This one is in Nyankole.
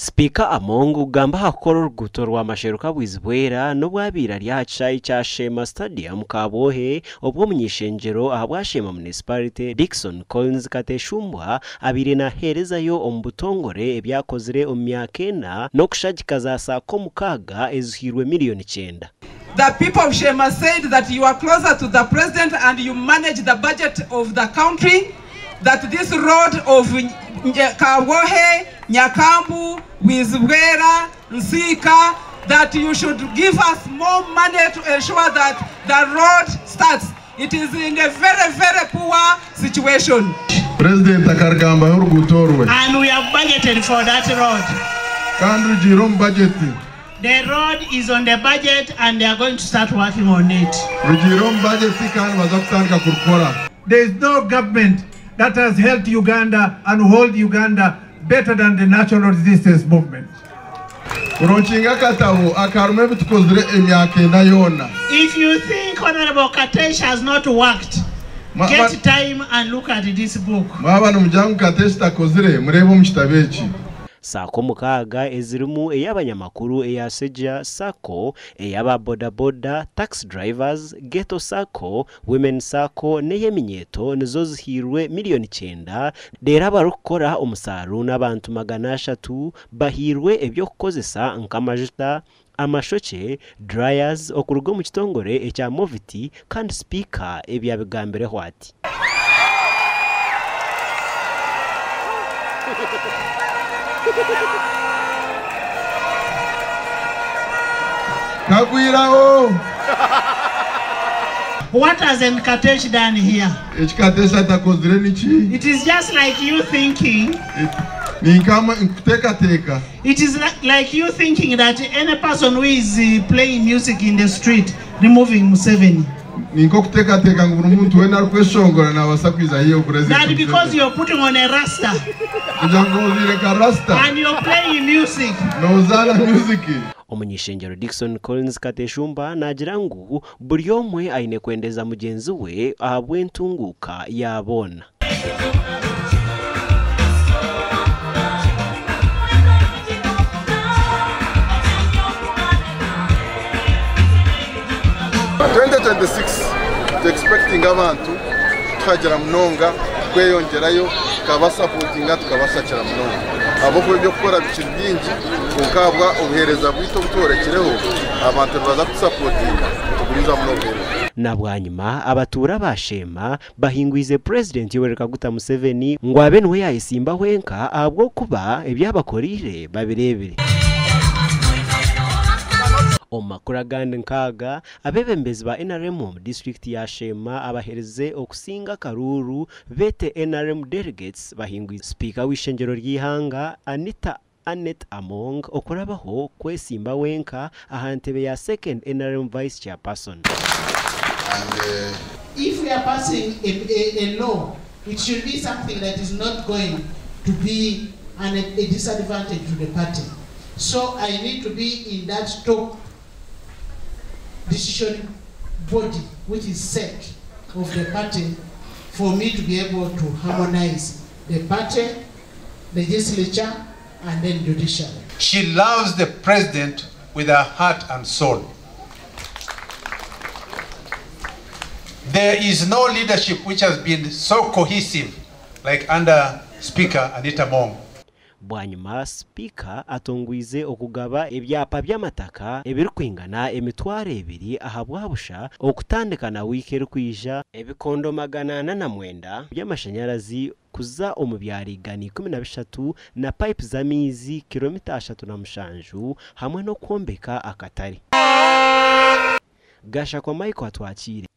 Sipiika Among kugamba aha kukora oruguuto rwa Masheruka Bwizibwera n'obu abaire ari aha kishaayi kya Sheema Stadium Kabwohe obu omuny'ishengyero ahabwa Sheema Municipality Dickson Collins Kateshumbwa abaire naheerezayo omu butongore ebi akozire omu myaka ena n'okushagika za Sacco mukaaga ezihairwe miriyoni kyenda. The people of Sheema said that you are closer to the president and you manage the budget of the country, that this road of Kabwohe, Nyakambu, Bwizibwera, Nsiika, that you should give us more money to ensure that the road starts. It is in a very, very poor situation. Purezidenti akarugambaho oruguuto orwe. And we have budgeted for that road. Kandi rugiire omu bajeti. The road is on the budget and they are going to start working on it. Rugiire omu bajeti kandi nibaza kutandika kurukora. There is no government that has helped Uganda and hold Uganda better than the National Resistance Movement. Kuronkinga akatabo akarimu ebi tukozire emyaka ena yoona. If you think Honorable Katesh has not worked, get time and look at this book. Mwaba nimugira ngu Katesh takozire, mureebe omu kitabo eki. Sacco mukaaga ezirimu ey'abanyamakuru eya Seja Sacco, ey'aba boda boda, taxi drivers, Ghetto Sacco, Women Sacco n'ey'eminyeeto nizo zihairwe miriyoni kyenda reero abarikukora omu saaluuni abantu 300 bahairwe eby'okukozesa nk'amajuta, amashokye, dryers, okuruga omu kitongore ekya Movit kandi sipiika ebi abigambireho ati. Kagwiraho! What hasn't Katesh done here? Eki Katesh atakozire niki? It is just like you thinking. Ni nkuteekateeka. It is like you thinking that any person who is playing music in the street removing Museveni. Ni nk'okuteekateeka ngu buri muntu weena arikweshongora naabaasa kwija haihi Purezidenti That because Museveni. you're putting on a rasta. Kugira ngu ojwaire nka rasta. And you're playing music. Noozaana music. Omuny'ishengyero Dickson Collins Kateshumba naagira ngu buri omwe aine kwendeza mugyenzi we ahabw'entunguuka ya boona. 2026 tu expectinga abantu kutuhagira munonga, kweyongyerayo, tukabasapotinga, tukabashakira munonga ahabw'okuba eby'okukora bikiri bingi kwonka ahabwa obuheereza bwaitu obu tworekireho abantu nibaza kutusapotinga tugumizamu n'obuheereza. Na bwanyima abatuura ba Sheema bahingwize Purezidenti Yoweri Kaguta Museveni ngu abe niwe yaayesimba wenka ahabw'okuba ebi abakoreire babireebire. Omu makuru agandi nk'aga, abeebembezi ba nrm omu disiturikiti ya Sheema abaherize okusinga akaruuru beete nrm Delegates bahingwize Sipiika w'eishengyero ry'eihanga Anita Annet Among okurabaho kwesimba wenka aha ntebe ya Second nrm Vice Chairperson. If we are passing a, a, a law, it should be something that is not going to be an, a disadvantage to the party. So I need to be in that top decision body, which is set of the party, for me to be able to harmonize the party, legislature, and then judiciary. She loves the president with her heart and soul. There is no leadership which has been so cohesive like under Speaker Anita Among. Bwanyima Sipiika atongwize okugaba ebyapa by'amataka ebirikwingana 2000 ahabwa busha okutandika na wiiki erikwija, ebikondo 409 by'amashanyarazi kuza omu byaro 113 na payipu z'amaizi kiromita 37 hamwe n'okwombeka akatare. Gashakwa Michael Atwakiire.